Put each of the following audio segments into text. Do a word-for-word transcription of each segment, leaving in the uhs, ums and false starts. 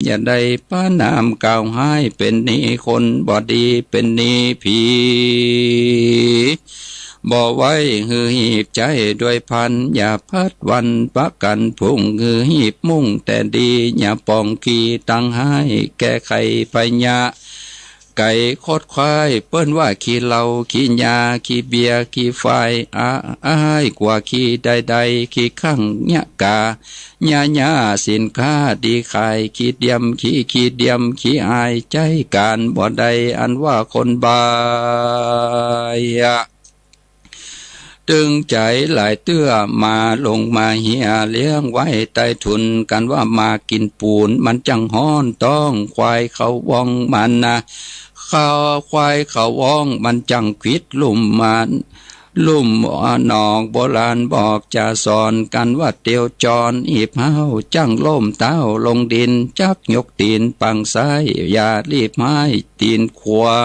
อย่าได้ประนามกล่าวฮ้าย เป๋นหนี้คนบ่ดีเป๋นหนี้ผี บ่ไหว้หื้อหีบใจ๋โดยพลัน อย่าพัดวันประกั๋นพรุ่ง หื้อหีบมุ่งแต่ดี อย่าป๋องขี้ตังฮ้าย แก้ไขภัยยะ ไก่คดควาย เปิ้นว่าขี้เหล้า ขี้ยา ขี้เบียร์ ขี้ฝาย อ้ายกว่าขี้ใดๆ ขี้ข้างยะกา ยะยา สินค้าดีขาย ขี้เดียม ขี้ ขี้เดียม ขี้อาย ใจ๊ก๋านบ่ได้ อันว่าคนบ้า ตึงใจ๋หลายเตื้อ หมาลงมาเหีย เลี้ยงไว้ใต้ถุน กันว่าหมากิ๋นปู๋น มันจั้งฮ้อนต๊อง ควายเข้าว้องมันนา เข้า ควายเข้าว้อง มันจั้งขวิดลุ่มมัน ลุ่มหนอง โบราณบอกจะสอน กันว่าเตียวจอน หีบเฮ้า จั้งล้มเต๊าลงดิน จักยกตี๋นปังซ้าย อย่ารีบฮ้าย ตี๋นขวา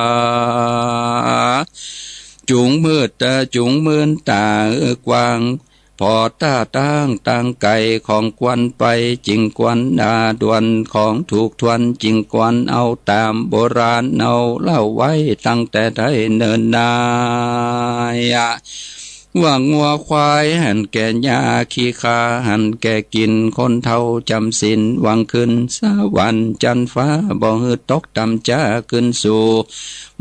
จุงมืดต๋า จุงมืนต๋า เออ กว้าง ผ่อต้าตั้งตางไก๋ ของควรไปจิ่งควรด่าด่วน ของถูกทวนจิ่งควรเอาต๋าม โบราณเอาเล่าไว้ตั้งแต่ใดเนิ่นนาน ว่างัวควายหันแก่หญ้า ขี้ข้าหันแก่กิ๋น คนเฒ่าจ๋ำศีลหวังขึ้นสวรรค์ จั๊นฟ้าบ่หื้อตกต่ำ จะขึ้นสู่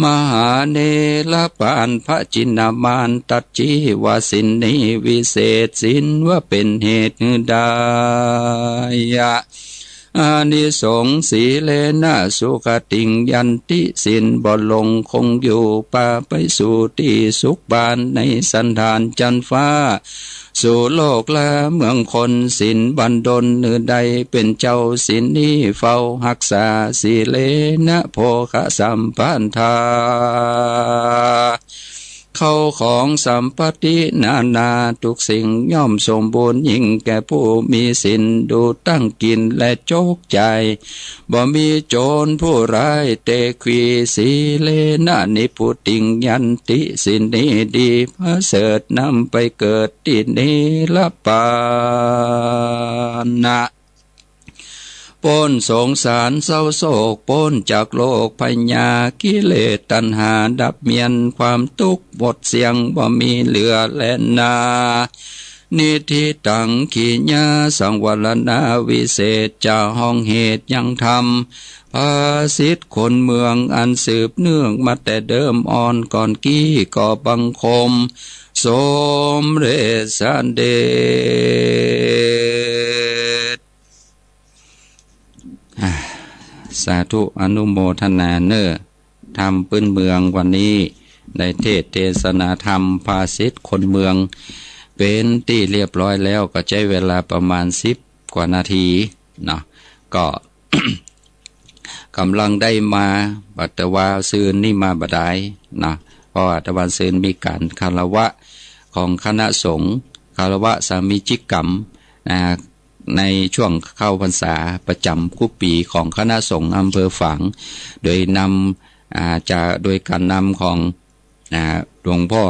มหาเนรปาน พระจินมานตรัสจี้ว่าศีลนี้วิเศษ ศีลว่าเป๋นเหตุหื้อได้ อานิสงส์ สีเลนะสุขติงยันติ ศีลบ่หลงคงอยู่ ปาไปสู่ตี้สุขบาน ในสันดานจั๊นฟ้า สู่โลกและเมืองคน ศีลบันดลหื้อได้เป๋นเจ้า ศีลนี้เฝ้าฮักษา สีเลนะโภคสัมปันธา เข้าของสัมปัตตินานา ทุกสิ่งย่อมสมบูรณ์ยิ่งแก่ผู้มีศีล ดูตั้งกิ๋นและจกจ่าย บ่มีโจรผู้ร้ายเตะขวี สีเลนะนิพพุติงยันติ ศีลนี้ดีประเสริฐ นำไปเกิดตี้เนรปานนะ ป๊นสงสารเศร้าโศก ป๊นจากโรคพยาธิ กิเลสตัณหาดับเมียน ความตุ๊กข์หมดเสี้ยง บ่มีเหลือแลนา นิทธิตัง ขีณาสังวรณา วิเศษจะห้องเหตุยังธรรม ภาษิตคนเมือง อันสืบเนื่องมาแต่เดิมอ่อนก่อนกี้ ก็บังคมสมเร็จเสด็จ อ่า สาธุอนุโมทนาเน่อ ธรรมปื้นเมืองวันนี้ ได้เทศน์เตสนาธรรมภาษิตคนเมือง เป๋นตี้เรียบร้อยแล้ว ก็ใจ๊เวลาประมาณสิบกว่านาทีเนาะ ก็ ก่ำลังได้มา บ่าแต่ว่าซืนนี้มาบ่ดายเนาะ เพราะว่าแต่วันซืนมีก๋านคารวะของคณะสงฆ์ คารวะสามีจิกรรม นะ ในช่วงเข้าพรรษาประจ๋ำกู้ปี๋ของคณะสงฆ์อำเภอฝาง โดยนำ อ่า จะ โดยก๋านนำของ อ่า หลวงพ่อ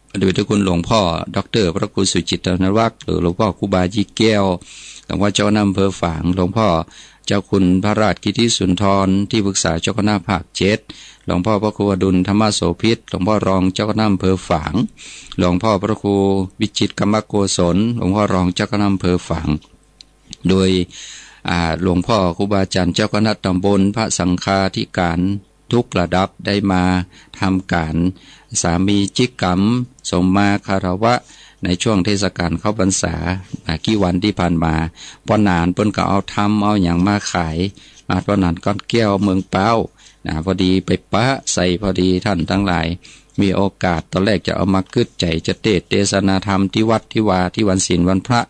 พระเดชพระคุณหลวงพ่อ ด็อกเตอร์ พระครูสุจิตตนวักษ์ หรือหลวงพ่อครูบายี่แก้ว หลวงพ่อเจ้าคณะอำเภอฝาง หลวงพ่อเจ้าคุณพระราชกิติสุนทร ที่ปรึกษาเจ้าคณะภาคเจ็ด หลวงพ่อพระครูอดุลธรรมโสภิต หลวงพ่อรองเจ้าคณะอำเภอฝาง หลวงพ่อพระครูวิจิตรกรรมโกศล หลวงพ่อรองเจ้าคณะอำเภอฝาง โดย อ่า หลวงพ่อครูบาอาจ๋ารย์เจ้าคณะตำบล พระสังฆาธิการทุกระดับได้มาทำก๋านสามีจิกรรม สมมาคารวะในช่วงเทศกาลเข้าพรรษา อ่า กี่วันตี้ผ่านมา ป้อหนานเปิ้นก็เอาธรรมเอาหยังมาขาย มาป้อหนานก้อนแก้วเมืองป๊าว นะ พอดีไปปะใส่พอดี ต้านตังหลายมีโอกาส ต๋อนแรกจะเอามากึ๊ดใจ๋จะเตสน์เตสนาธรรมตี้วัดตี้วาตี้วันศีลวันพระ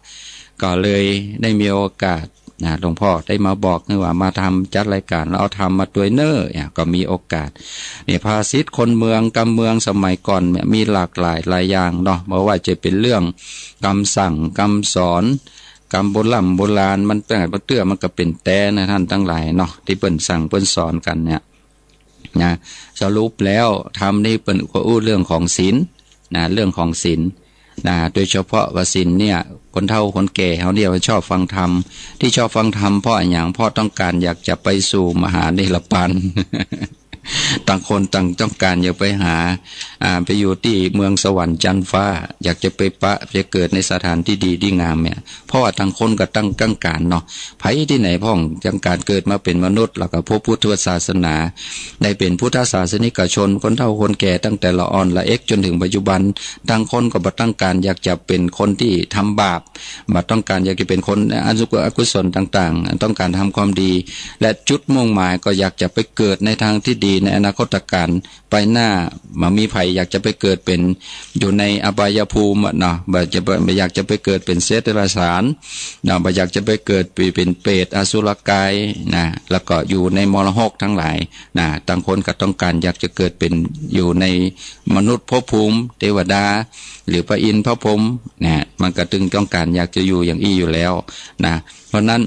ก็เลยได้มีโอกาส นะ หลวงพ่อได้มาบอกหื้อว่ามาทำจัดรายก๋านแล้วเอาธรรมมาตวยเน่อ เนี่ย ก็มีโอกาส เนี่ย ภาษิตคนเมือง กำเมืองสมัยก่อนเนี่ยมีหลากหลายหลายอย่างเนาะ บ่ว่าจะเป๋นเรื่องกำสั่งกำสอน กำโบร่ำโบราณ มันแต่ละเตื้อมันก็เป๋นแต๊นะต้านตังหลายเนาะ ตี้เปิ้นสั่งเปิ้นสอนกั๋นเนี่ย นะ สรุปแล้วธรรมนี้เปิ้นก็อู้เรื่องของศีล นะ เรื่องของศีล นะ โดยเฉพาะว่าศีลเนี่ย คนเฒ่าคนแก่เฮาเนี่ยชอบฟังธรรม ตี้ชอบฟังธรรมเพราะอะหยัง เพราะต้องก๋านอยากจะไปสู่มหานิรพาน ต่างคนต่างต้องก๋านอยากไปหา อ่า ไปอยู่ตี้เมืองสวรรค์จั๊นฟ้า อยากจะไปปะ ไปเกิดในสถานตี้ดีตี้งามเนี่ย เพราะว่าต่างคนก็ต่างต้องก๋านเนาะ ใผตี้ไหนพ่อง ต้องก๋านเกิดมาเป๋นมนุษย์ แล้วก็พบพุทธศาสนา ได้เป๋นพุทธศาสนิกชน คนเฒ่าคนแก่ตั้งแต่ละอ่อนละเอ็กจนเถิงปัจจุบัน ต่างคนก็บ่ต้องก๋านอยากจะเป๋นคนตี้ทำบาป บ่ต้องก๋านอยากจะเป๋นคนอกุศลต่างๆ ต้องก๋านทำความดี และจุดมุ่งหมายก็อยากจะไปเกิดในทางตี้ดีในอนาคตกาลไปหน้า บ่มีใผอยากจะไปเกิดเป๋นอยู่ในอบายภูมิอะเนาะ บ่จะไป บ่อยากจะไปเกิดเป๋นสัตว์เดรัจฉานเนาะ บ่อยากจะไปเกิดเป๋นเปรตอสุรกายนะ แล้วก็อยู่ในมรหกทั้งหลายนะ ต่างคนก็ต้องก๋านอยากจะเกิดเป๋นอยู่ในมนุษย์ภพภูมิ เทวดา หรือพระอินทร์พระพรหมนะ มันก็ตึงต้องก๋านอยากจะอยู่อย่างอี้อยู่แล้วนะ เพราะนั้น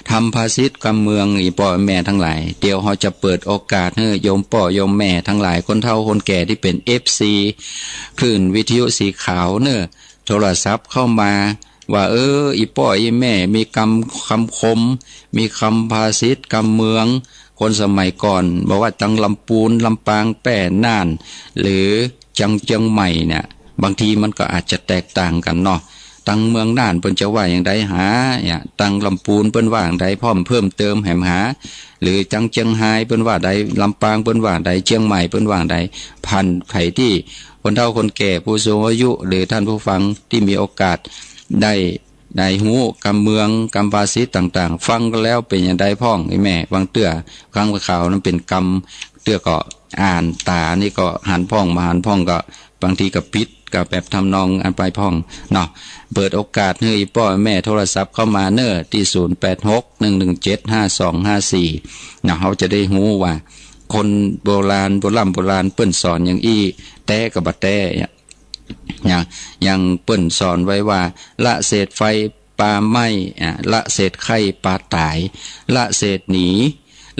ธรรมภาษิตกำเมือง อี่ป้อแม่ตังหลาย เดี๋ยวเฮาจะเปิดโอกาสหื้อโยมป้อโยมแม่ตังหลาย คนเฒ่าคนแก่ตี้เป๋นเอฟซีคลื่นวิทยุสีขาวเน่อ โทรศัพท์เข้ามาว่า เออ อี่ป้ออี่แม่มีกำ กำคม มีคำภาษิตกำเมือง คนสมัยก่อน บ่ว่าตังลำปูน ลำปาง แป้ น่าน หรือจังเจียงใหม่เนี่ย บางทีมันก็อาจจะแตกต่างกั๋นเนาะ ตังเมืองน่านเปิ้นจะว่าอย่างใดหา เนี่ย ตังลำปูนเปิ้นว่าอย่างใดพ่อง เพิ่มเติมแหมหา หรือจังเจียงฮายเปิ้นว่าใด ลำปางเปิ้นว่าใด เจียงใหม่เปิ้นว่าใด ผ่านไผตี้คนเฒ่าคนแก่ผู้สูงอายุ หรือต้านผู้ฟังตี้มีโอกาสได้ ได้ฮู้กำเมืองกำภาษิตต่างๆ ฟังก็แล้วเป๋นอย่างใดพ่อง อี่แม่ บางเตื้อ ครั้งคราวนั้นเป๋นกำ เตื้อก็อ่านต๋านี่ก็หันพ่อง บ่หันพ่องก็บางทีก็ปิด ก็แบบทำนองอันไปพ่องเนาะ เปิดโอกาสหื้ออี่ป้อแม่โทรศัพท์เข้ามาเน่อตี้ ศูนย์แปดหก หนึ่งหนึ่งเจ็ด ห้าสองห้าสี่ เนาะ เฮาจะได้ฮู้ว่า คนโบราณ โบร่ำโบราณเปิ้นสอนอย่างอี้ แต๊กับบ่แต๊ เนี่ย อย่างเปิ้นสอนไว้ว่า ละเศษไฟปาไหม้ อ่ะ ละเศษไข้ปาต๋าย ละเศษหนี้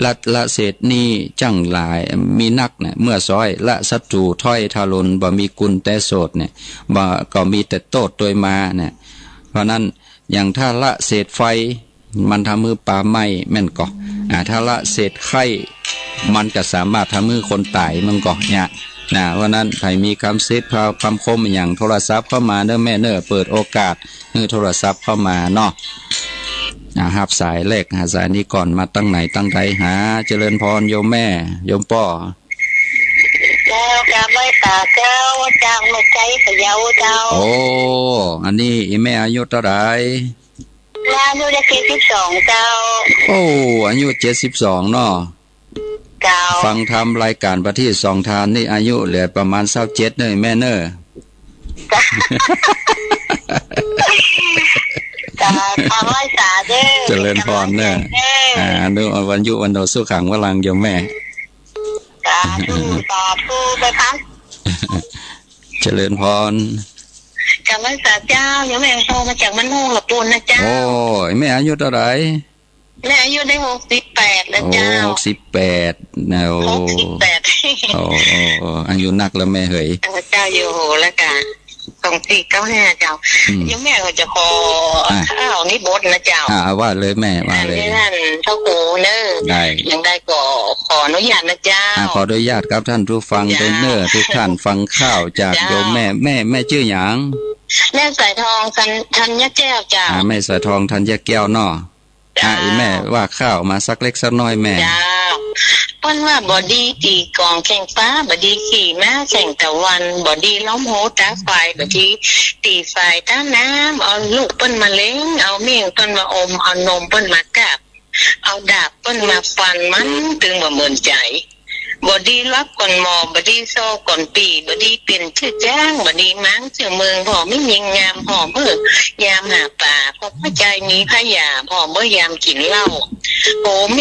ละ ละเศษหนี้จั้งหลายมีนักเนี่ย เมื่อซ้อย ละศัตรูถ้อยทารุณ บ่มีกุณแต๊โสดเนี่ย บ่ ก็มีแต่โต้ษตวยมาเนี่ย เพราะนั้น อย่างถ้าละเศษไฟ มันทำหื้อปาไหม้แม่นก่อ อ่า ถ้าละเศษไข้ มันก็สามารถทำหื้อคนต๋ายแม่นก่อเนี่ยนะ เพราะนั้นใผมีกำสิทธิ์ กำคมอะหยัง โทรศัพท์เข้ามาเน่อแม่เน่อ เปิดโอกาสหื้อโทรศัพท์เข้ามาเนาะ อ่า ฮับสายแรก หาสายนี้ก่อน มาตังไหนตังใดหา เจริญพรโยมแม่ โยมป้อ เจ้า กราบไหว้สาเจ้า จากแม่ใจ๊ พะเยาเจ้า โอ้ อันนี้อี่แม่อายุเต้าใด แม่อายุได้เจ็ดสิบสองเจ้า โอ้ อายุเจ็ดสิบสองเนาะ เจ้า ฟังธรรมรายก๋านประทีปสองธานนี่อายุเหลือประมาณซาวเจ็ดเน่อแม่เน่อ เจ้า กราบไหว้สาเจ้า เจริญพรเน่อ เจ้า อ่า อนุ อายุวัณโณสุขังพลังโยมแม่ สาธุ สาธุ ไปพัก เจริญพร กราบไหว้สาเจ้า โยมแม่โทรมาจากบ้านโน่นละปูนนะเจ้า โอ้ แม่อายุเต้าใด แม่อายุได้หกสิบแปดแล้วเจ้า โอ้ หกสิบแปดนะ โอ้ หกสิบแปด โอ้ โอ้ โอ้ อายุนักแล้วแม่เหย เออ เจ้า อยู่โหแล้วกะ สองสี่เก้าห้าเจ้า อืม โยมแม่ก็จะขอ อ่ะ ข้าวนิบทนะเจ้า อ่ะ ว่าเลยแม่ ว่าเลย อันนี้ท่านเจ้าครูเนอะ ได้ ยังได้ก็ขออนุญาตนะเจ้า อ่ะ ขออนุญาตครับท่านผู้ฟัง เจ้า ด้วยเนอะ ทุกท่านฟังข้าวจาก เจ้า โยมแม่ แม่ แม่จื้อหยัง แม่สายทอง ธัญ ธัญแก้วเจ้า อ่ะ แม่สายทอง ธัญแก้วเนาะ เจ้า อ่ะ อี่แม่ว่าข้าวมาสักเล็กสักน้อยแม่ เจ้า เปิ้นว่าบ่ดีตี๋ก๋องแข่งฟ้า บ่ดีขี่ม้าแข่งตะวัน บ่ดีล้อมโฮต๋าควาย บ่ดีตี๋ฝายต๋าน้ำ เอาลูกเปิ้นมาเลี้ยง เอาเมี่ยงเปิ้นมาอม เอานมเปิ้นมากาบ เอาดาบเปิ้นมาฟัน มันตึงบ่เหมือนใจ๋ บ่ดีลับก่อนหมอ บ่ดีซอก่อนปี่ บ่ดีเปลี่ยนจื้อจ้าง บ่ดีม้างจื้อเมือง ผ่อมีญิงงาม ผ่อเมื่อยามหาป๋า ผ่อพระใจ๋มีพระยา ผ่อเมื่อยามกิ๋นเหล้า โผเม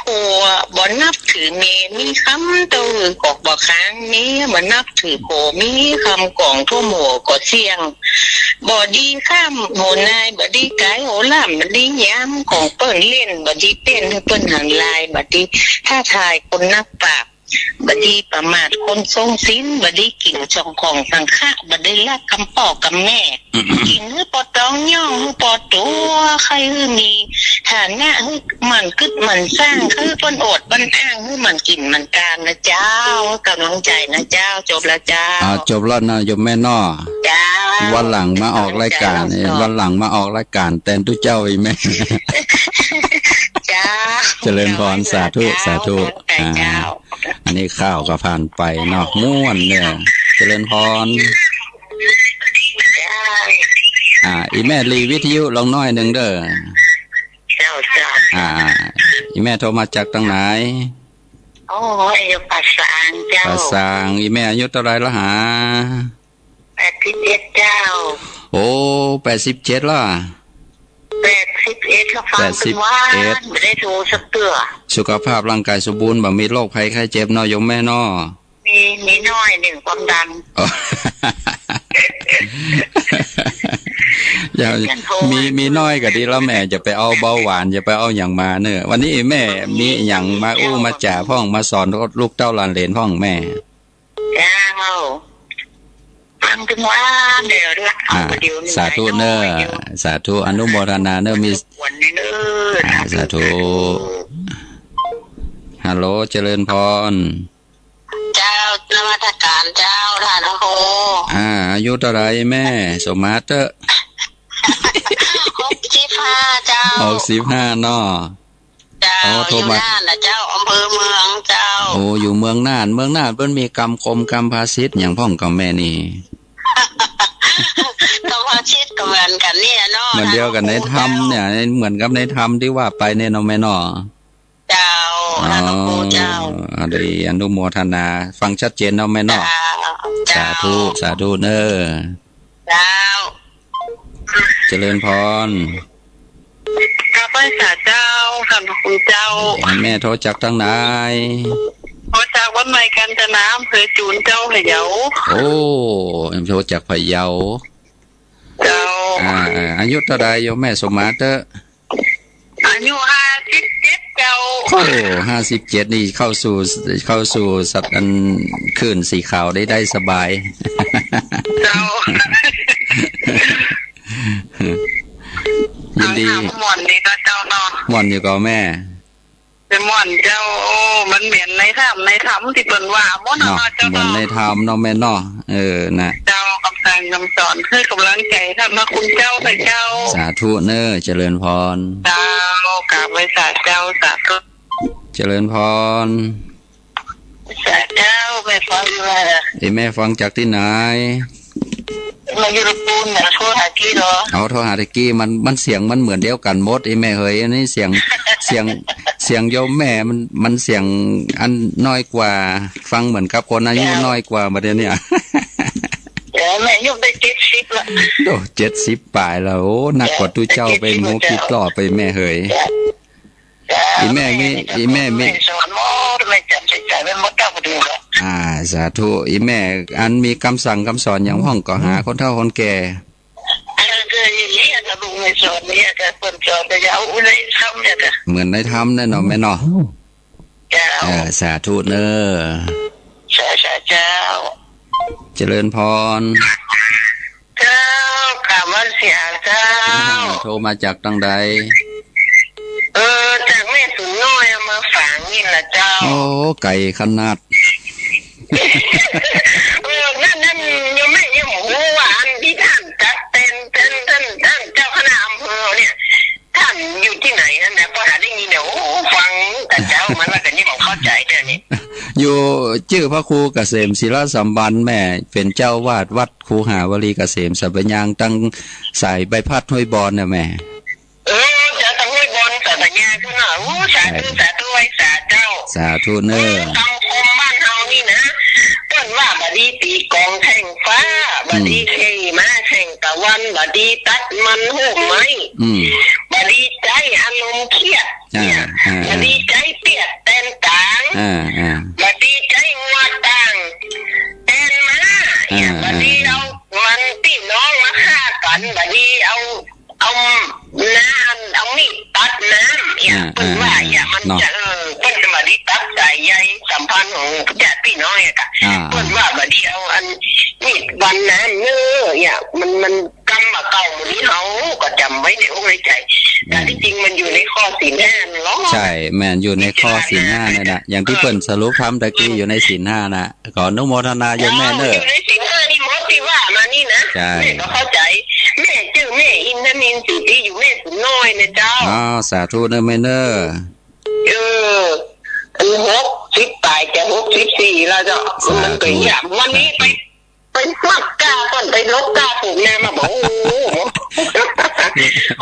ผัวบ่นับถือเม มีคำเต้าหื้อก็บ่ค้าง เมบ่นับถือผัว มีคำก๋องท่วมหัวก็เสี้ยง บ่ดีข้ามโหนาย บ่ดีก๋ายโหล่ำ บ่ดียามของเปิ้นเล่น บ่ดีเต้นหื้อเปิ้นหันลาย บ่ดีท้าทายคนนักปราชญ์ บ่ดีประมาทคนทรงศีล บ่ดีกิ๋นจ้องของสังฆะ บ่ได้ลักกำป้อกำแม่ กิ๋นหื้อปอตองย่องหื้อปอตั๋ว ใค่หื้อมีฐานะ หื้อหมั่นกึ๊ดหมั่นสร้าง ใค่หื้อเปิ้นอวดเปิ้นอ้าง หื้อหมั่นกิ๋นหมั่นกานนะเจ้า หื้อก๋ำลังใจ๋นะเจ้า จบแล้วเจ้า อ่า จบแล้วเนาะโยมแม่เนาะ เจ้า วันหลังมาออกรายก๋าน เจ้า วันหลังมาออกรายก๋านแตนตุ๊เจ้าอีกแม่ เจ้า เจริญพร สาธุ เจ้า สาธุ เจ้า อ่า อันนี้ข่าวก็ผ่านไปเนาะ ม่วนเนี่ย เจริญพร อ่า อีแม่หลีวิทยุลงหน้อยนึ่งเด้อ เจ้า เจ้า อ่า อีแม่โทรมาจากตางไหน โอ้ย อยู่ป่าซางเจ้า ป่าซาง อีแม่อายุเต้าใดแล้วหา แปดสิบเจ็ดเจ้า โอ้ แปดสิบเจ็ดแล้ว แปดสิบเอ็ดแล้ว ฟัง แปดสิบเอ็ด เปิ้นว่า บ่ได้โทรสักเตื้อ สุขภาพร่างก๋ายสมบูรณ์ บ่มีโรคภัยไข้เจ็บเนาะโยมแม่เนาะ มี มีน้อยนึ่งความดัน อ๋อ อย่า มี มีน้อยก็ดีแล้วแม่ จะไปเอาเบาหวาน จะไปเอาหยังมาเน่อ วันนี้แม่มีหยังมาอู้มาจ๋าพ่อง มาสอนลูกเต้าหลานเหลนพ่องแม่ เจ้า ฟังเถิงว่าเดี๋ยวละ อ่า เอาเดี๋ยวนึ่ง สาธุเน่อ สาธุ อนุโมทนาเน่อ มี ขวัญเน่อ อ่า สาธุ ฮัลโหล เจริญพร เจ้า นมัสก๋านเจ้า ท่านโอ้โห อ่า อายุเต้าใดแม่ สมมาเต๊อะ หกสิบห้าเจ้า หกสิบห้าเนาะ เจ้า อ๋อ โทรมา อยู่น่านนะเจ้า อำเภอเมืองเจ้า โอ้ อยู่เมืองน่าน เมืองน่านเปิ้นมีกำคมกำภาษิตหยังพ่องกำแม่นี่ กำภาษิตก็เหมือนกั๋นเนี่ยเนาะ เหมือนเดียวกั๋นในธรรมเนี่ย เหมือนกับในธรรมตี้ว่าไปเนี่ยเนาะแม่เนาะ เจ้า อ๋อ ท่านโอ้โหเจ้า อ่า ดีอนุโมทนา ฟังชัดเจนเนาะแม่เนาะ เจ้า สาธุ เจ้า สาธุเน่อ เจ้า เจริญพร กราบไหว้สาเจ้า ท่านพระคุณเจ้า แม่โทรจากตางไหน โทรจากวัดใหม่กาญจนา อำเภอจูนเจ้า พะเยา โอ้ โทรจากพะเยา เจ้า อ่า อายุเต้าใดโยมแม่สมมาเต๊อะ อายุห้าสิบเจ็ดเจ้า โอ้ ห้าสิบเจ็ดนี่เข้าสู่ เข้าสู่สัตว์อันคลื่นสีขาวได้ ได้สบาย เจ้า ยินดี เอาถามม่วนนี่ก็เจ้าเนาะ ม่วนอยู่ก่อแม่ เป๋นม่วนเจ้า โอ้ มันเหมือนในธรรม ในธรรมตี้เปิ้นว่าหมดเนาะ เนาะ เจ้าเนาะ เหมือนในธรรมเนาะแม่เนาะ เออ นะ เจ้า กำสั่งกำสอน หื้อกำลังใจ๋ท่านพระคุณเจ้าเถอะเจ้า สาธุเน่อ เจริญพร เจ้า กราบไหว้สาเจ้า สาธุ เจริญพร สาเจ้า แม่ฟังอยู่ว่า เอ้ย แม่ฟังจากตี้ไหน มาอยู่ละปูนน่ะ โทรหากี้เหรอ เอา โทรหาตะกี้ มัน มันเสียงมันเหมือนเดียวกั๋นหมด ไอ้แม่เหย อันนี้เสียง เสียง เสียงโยมแม่มัน มันเสียงอันน้อยกว่า ฟังเหมือนกับคนอายุน้อยกว่าบัดเดี๋ยวนี้ เดี๋ยวแม่อายุได้เจ็ดสิบละ โอ้ เจ็ดสิบป๋ายแล้ว โอ้ นักกว่าตุ๊เจ้าไปหมู่กี่เต้าไปแม่เหย เจ้า อีแม่มี แม่ อีแม่มี แม่สอนหมด แม่จ๋ำใจ๋ๆ แม่หมดเต้าพอดีละ อ่า สาธุ อีแม่อันมีกำสั่งกำสอนหยังพ่องก็หาคนเฒ่าคนแก่ เออ คืออย่างนี้อะ ลูกแม่สอนเนี่ย ก็เปิ้นสอนก็อย่าเอาในธรรมเนี่ยค่ะ เหมือนในธรรมแน่นอนแม่เนาะ เจ้า เออ สาธุเน่อ สา สาเจ้า เจริญพร เจ้า กราบไหว้เสียเจ้า อ่า โทรมาจากตางใด เออ จากแม่สูงน้อย อำเภอฝางนี่แหละเจ้า โอ้ ไก๋ขนาด เออ นั่น นั่น ยังไม่ ยังบ่ฮู้ว่าอันตี้ท่านจัดเตน ท่าน ท่าน ท่านเจ้าคณะอำเภอเนี่ย ท่านอยู่ตี้ไหนนั่นนะ เพราะหาได้ยินเนี่ย โอ้ ฟังแต่เจ้ามาแล้ว แต่นี่ผมเข้าใจเดี๋ยวนี้ อยู่ จื้อพระครูเกษมศิลสัมพันธ์แม่ เป๋นเจ้าอาวาสวัดคูหาวลีเกษม สัพพะยาง ตางสายใบพัดห้วยบอนน่ะแม่ เออ เจ้า ตางห้วยบอนสัพพะยางขึ้นน่ะ โอ้ สาธุ ใช่ สาธุ ไหว้สาเจ้า สาธุเน่อ เออ กำคมบ้านเฮานี่นะ เปิ้นว่าบ่ดีตี๋ก๋องแข่งฟ้า บ่ดี อืม เขม้าแข่งตะวัน บ่ดีตัดมันฮูกไม้ อืม บ่ดีใจ๊อารมณ์เครียด อ่า เนี่ย อ่า บ่ดีใจ๊เปียดแตนก๋าง อ่า อ่า บ่ดีใจ๊งัวต่างแตนม้า เนี่ย อ่า บ่ดี อ่า เอามันปี้น้องมาฆ่ากั๋น บ่ดีเอา เอาน้ำ เอามีดตัดน้ำ เนี่ย อ่า เปิ้นว่า อ่า เนี่ย มัน เนาะ จะ เออ เปิ้นจะบ่ดีตัดใจ๋ ใหญ่สัมพันธ์ของญาติพี่น้องเนี่ยค่ะ อ่า เปิ้นว่าบ่ดีเอาอันมีดฟันน้ำเน้อ เนี่ย มัน มันกำบ่าเก่า มื้อนี้เฮาก็จ๋ำไว้ในอกในใจ๋ แม่น แต่ที่จริงมันอยู่ในข้อศีลห้านั่นเนาะ ใช่ แม่น อยู่ในข้อศีลห้านั่นน่ะ อย่างตี้เปิ้นสรุปธรรมตะกี้ เออ อยู่ในศีลห้าน่ะ ขออนุโมทนาโยมแม่เน้อ อยู่ในศีลห้านี่หมดตี้ว่ามานี่นะ ใช่ แม่ก็เข้าใจ๋ แม่จื้อแม่อินทนิลศรีตี้อยู่แม่สวนน้อยนะเจ้า อ๋อ สาธุเน้อแม่เน้อ เออ อันหกสิบป๋ายจะหกสิบสี่แล้วเจ้า สาธุ มันก็ยาก วันนี้ไป สาธุ ไปมัดก้าก่อน ไปลกก้าปลูกนามาบอก โอ้โห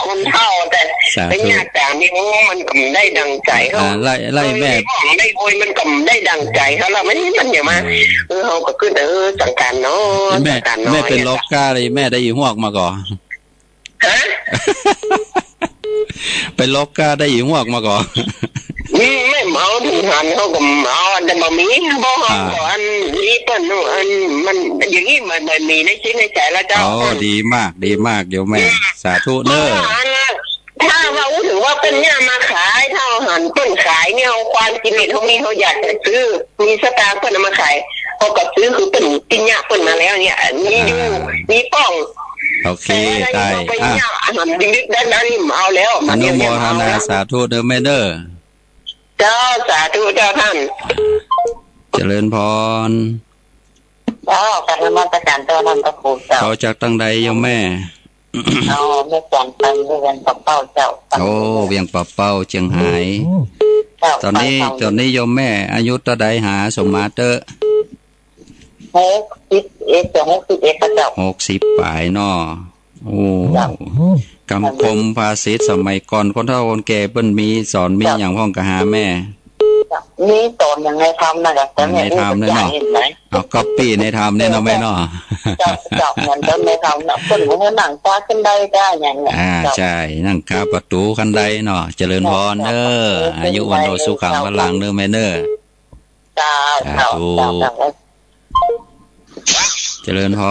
คนเฒ่าแต่ สาธุ ไปยากจ๋านี่ โอ้ มันก็บ่ได้ดั่งใจ๋เฮา อ่า ไล่ ไล่แม่ เออ ได้โอยมันก็บ่ได้ดั่งใจ๋เฮาแล้ว มัน มันอย่ามา อืม เออ เฮาก็คือ เออ สังขารเนาะ แม่ สังขารเนาะ แม่ไปลกก้าเลย แม่ได้อี่ฮวกมาก่อ ฮะ ไปลกก้าได้อี่ฮวกมาก่อ อืม แม่บ่เอาถึงหัน เฮาก็บ่เอา อันแต่บ่มี บ่เอา อ่า ก่อน อันนี้เปิ้น อันมัน อย่างนี้มัน มันมีในจิตในใจ๋แล้วเจ้า อ๋อ อืม ดีมาก ดีมากโยมแม่ อืม สาธุเน้อ อันนั้น ถ้าว่าอู้ถึงว่าเปิ้นเนี่ยมาขาย ถ้าหันเปิ้นขายเนี่ย เอาความกิเลสเฮามี เฮาอยากจะซื้อ มีสตางค์เปิ้นเอามาขาย เฮาก็ซื้อ คือเปิ้นกินยากเปิ้นมาแล้วเนี่ย มีอยู่ อ่า มีป้อง โอเค แต่ว่า ได้ เราไป อ่ะ เนี่ย อาหารดิบๆด้านๆนี่บ่เอาแล้ว อนุโมทนา มันเนี่ยบ่เอาแล้ว สาธุเน้อแม่เน้อ เจ้า สาธุเจ้าท่าน เจริญพร เจ้า กราบนมัสการเจ้าท่านพระครูเจ้า โตจากตังใดโยมแม่ อ๋อ แม่จันทร์ ไปเวียงป่าเป้าเจ้า โอ้ เวียงป่าเป้า เจียงฮาย เจ้า ต๋อนนี้ ไปทาง ต๋อนนี้โยมแม่อายุเต้าใดหา สมมาเต๊อะ หกสิบเอ็ด จะ หกสิบเอ็ด แล้วเจ้า หกสิบป๋ายเนาะ โอ้ เจ้า กำคมภาษิตสมัยก่อน คนเฒ่าคนแก่เปิ้นมีสอน มี เจ้า หยังพ่องกาหาแม่ มีสอนอย่างในธรรมนั่นแหละ แต่แม่ ในธรรมเนี่ยเนาะ อู้บ่อยากเห็นไหม เอาก๊อปปี้ในธรรมเนี่ยเนาะแม่เนาะ เจ้า เจ้า เหมือนกันในธรรมเนาะ เปิ้นว่าหื้อนั่งคาขึ้นไดก้าอย่างเนี้ย อ่า เจ้า ใช่ นั่งคาประตู๋คันไดเนาะ เจริญพรเน้อ เจ้า อายุวัณโณสุขังพลังเน้อแม่เน้อ เจ้า สาธุ เจ้า เจ้า เจ้า เจริญพ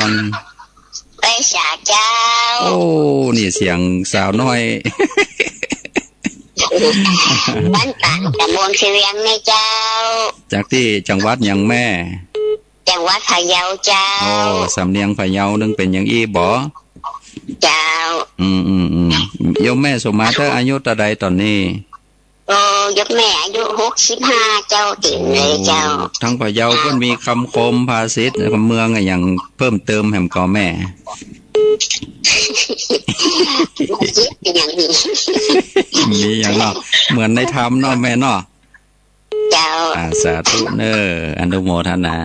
ร ไหว้สาเจ้า โอ้ นี่เสียงสาวน้อย บ้านปาก ตำบลชีเวียงนี่เจ้า จากตี้จังหวัดหยังแม่ จังหวัดพะเยาเจ้า โอ้ สำเนียงพะเยานึ่งเป๋นอย่างอี้บ่ เจ้า อืม อืม อืม โยมแม่สมมาเต๊อะ อายุเต้าใดต๋อนนี้ โอ้ โยมแม่อายุหกสิบห้าเจ้า เต็มเลยเจ้า โอ้ ทางพะเยาเปิ้นมีกำคมภาษิตกำเมืองอะหยังเปิ้มเติมแหมก่อแม่ มีอย่างนี้ มีอย่างเนาะ เหมือนในธรรมเนาะแม่เนาะ เจ้า อ่า สาธุเน้อ อนุโมทนา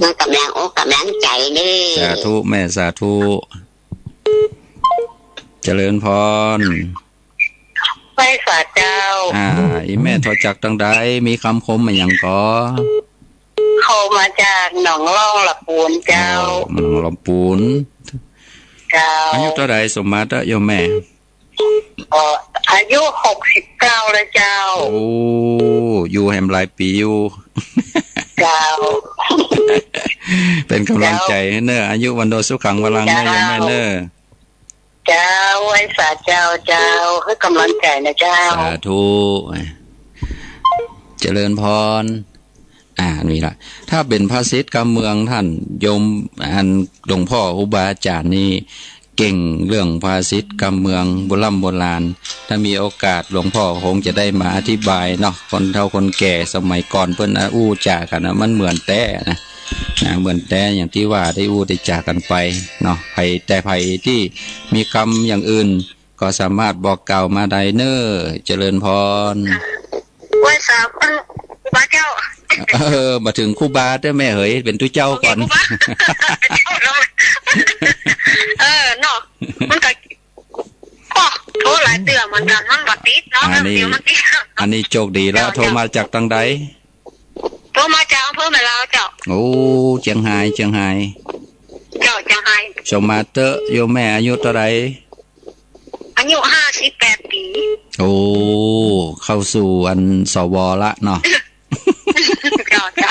มันกำลังอกกำลังใจ๋เน้อ สาธุแม่ สาธุ เจริญพร ไหว้สาเจ้า อ่า อี่แม่โตจากตังใด มีกำคมอะหยังก่อ เขามาจากหนองล่องละปูนเจ้า โอ้ หนองล่องละปูน เจ้า อายุเต้าใดสมมาเต๊อะโยมแม่ เอ่อ อายุหกสิบเก้าแล้วเจ้า โอ้ อยู่แหมหลายปี๋อยู่ เจ้า เป๋นกำลังใจ๋หื้อเน้อ อายุวัณโณสุขังพลังเน้อ เจ้า โยมแม่เน้อ เจ้า ไหว้สาเจ้า เจ้า หื้อกำลังใจ๋นะเจ้า สาธุ เจริญพร อ่า นี่ละ ถ้าเป๋นภาษิตกำเมืองต้านโยม อันหลวงพ่อครูบาอาจ๋ารย์นี่เก่งเรื่องภาษิตกำเมืองโบร่ำโบราณ ถ้ามีโอกาสหลวงพ่อคงจะได้มาอธิบายเนาะ คนเฒ่าคนแก่สมัยก่อนเปิ้นอู้จ๋ากั๋นนะ มันเหมือนแต๊นะ นะ เหมือนแต๊อย่างตี้ว่าได้อู้ได้จ๋ากั๋นไปเนาะ ใผ แต่ใผตี้มีกำอย่างอื่น ก็สามารถบอกกล่าวมาได้เน้อ เจริญพร ไหว้สาครูบาเจ้า เออ บ่าเถิงครูบาเต๊อะแม่เหย เป๋นตุ๊เจ้าก่อน ครูบา เออ เนาะ มันก็ โอ้ โทรหลายเตื้อเหมือนกั๋น มันบ่ติดเนาะ อันนี้ เดี๋ยวมันติด อันนี้โจคดีแล้ว เจ้า โทรมาจากตังใด โทรมาจากอำเภอแม่ลาวเจ้า โอ้ เจียงฮาย เจียงฮาย เจ้า เจียงฮาย สมมาเต๊อะ โยมแม่อายุเต้าใด อายุห้าสิบแปดปี๋ โอ้ เข้าสู่อัน สว ละเนาะ เจ้า เจ้า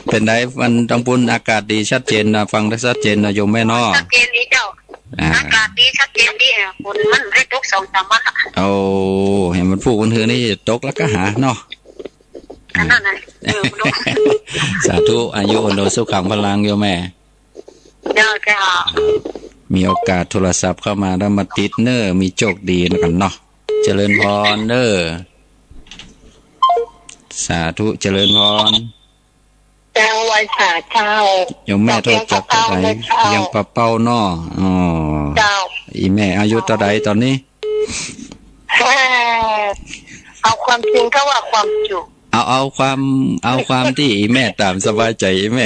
เป๋นใด อันตังปูนอากาศดีชัดเจนนะ ฟังได้ชัดเจนนะโยมแม่เนาะ ชัดเจนดีเจ้า อ่า อากาศดีชัดเจนดี ฝนมันได้ตก สองสามวันละ โอ้ เห็นมันพูดวันหื้อนี่ตกแล้วก็หาเนาะ อันนั้นน่ะ เออ สาธุ อายุ วันโน สุขัง พลัง โยมแม่ เจ้า เจ้า มีโอกาสโทรศัพท์เข้ามาแล้วมาติดเน้อ มีโชคดีแล้วกันเนาะ เจริญพรเน้อ สาธุ เจริญพร เจ้า ไหว้สาเจ้า โยมแม่โทรจากตรงไหน เวียงป่าเป้าเนาะ อ๋อ เจ้า อีแม่อายุเต้าใดต๋นนี้ แม่ เอาความจริงก็ว่าความจุ เอา เอาความ เอาความตี้อีแม่ต๋ามสบายใจ๋อีแม่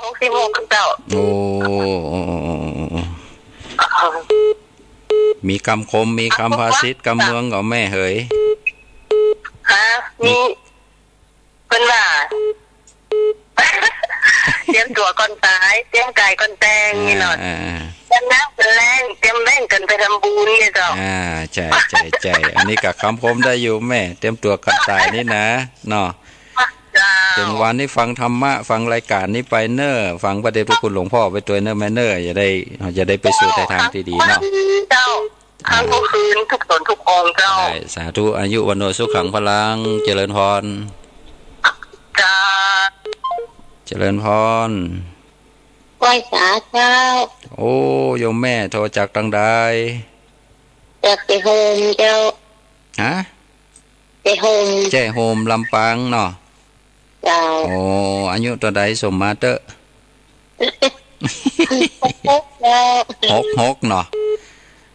หกสิบหก เจ้า โอ้ โอ้ โอ้ โอ้ โอ้ มีกำคม มีกำภาษิต กำเมืองก่อแม่เหย ฮะ มี เปิ้นว่า เตรียมตั๋วก่อนต๋าย เตรียมก๋ายก่อนแต่ง นี่เนาะ อ่า อ่า อ่า เตรียมน้ำก่อนแล้ง เตรียมแบงก์ก่อนไปทำบุญ เนี่ยเจ้า อ่า ใจ้ ใจ้ ใจ้ อันนี้ก็กำคมได้อยู่แม่ เตรียมตั๋วก่อนต๋ายนี่นะ เนาะ เจ้า เถิงวันนี้ฟังธรรมะ ฟังรายก๋านนี้ไปเน้อ ฟังพระเดชพระคุณหลวงพ่อไปตวยเน้อแม่เน้อ จะได้ จะได้ไปสู่ในตางตี้ดีเนาะ เจ้า อ่า ทั้งทุกคืน ทุกต๋นทุกองค์เจ้า ได้ สาธุ อายุ วันโน สุขัง พลัง เจริญพร เจ้า เจริญพร ไหว้สาเจ้า โอ้ โยมแม่โทรจากตางใด จากแจ้โฮมเจ้า ฮะ แจ้โฮม แจ้โฮม ลำปางเนาะ เจ้า โอ้ อายุเต้าใด สมมาเต๊อะ หกหก เจ้า หกหก เนาะ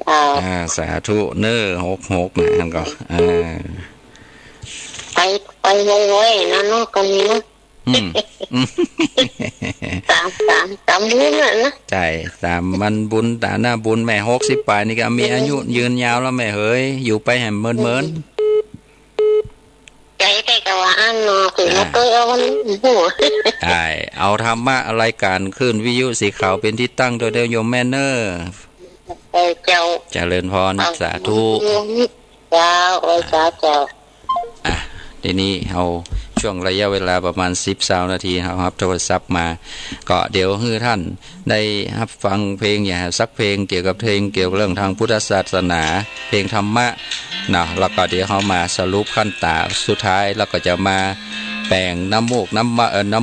เจ้า อ่า สาธุเน้อ หกหก นะ ท่านก็ อ่า ไป ไปไวๆ นะเนาะ ก็มีเนาะ อืม อืม ต๋าม ต๋าม ต๋ามบุญน่ะนะ ใจ้ ต๋ามมันบุญ ต๋ามหน้าบุญ แม่หกสิบป๋ายนี่ก็มีอายุยืนยาวแล้วแม่เหย อยู่ไปแหมเมินๆ ใจ้ ใจ้ ก็ว่าอั้นเนาะ คือ อ่า มาเตยเอาวันนี้ โอ้โห ใจ้ เอาธรรมะรายก๋านคลื่นวิทยุสีขาวเป๋นตี้ตั้งตวยเน้อโยมแม่เน้อ เออ เจ้า เจริญพร เอา สาธุ เจ้า ไหว้สาเจ้า อ่ะ ทีนี้เฮา ช่วงระยะเวลาประมาณสิบซาวนาที เฮาฮับโทรศัพท์มา ก็เดี๋ยวหื้อท่านได้ฮับฟังเพลงอย่างสักเพลงเกี่ยวกับเพลงเกี่ยวกับเรื่องตางพุทธศาสนา เพลงธรรมะนะ แล้วก็เดี๋ยวเฮามาสรุปขั้นต๋าสุดท้าย แล้วก็จะมาแป๋งน้ำมูกน้ำมะ เอ่อ น้ำ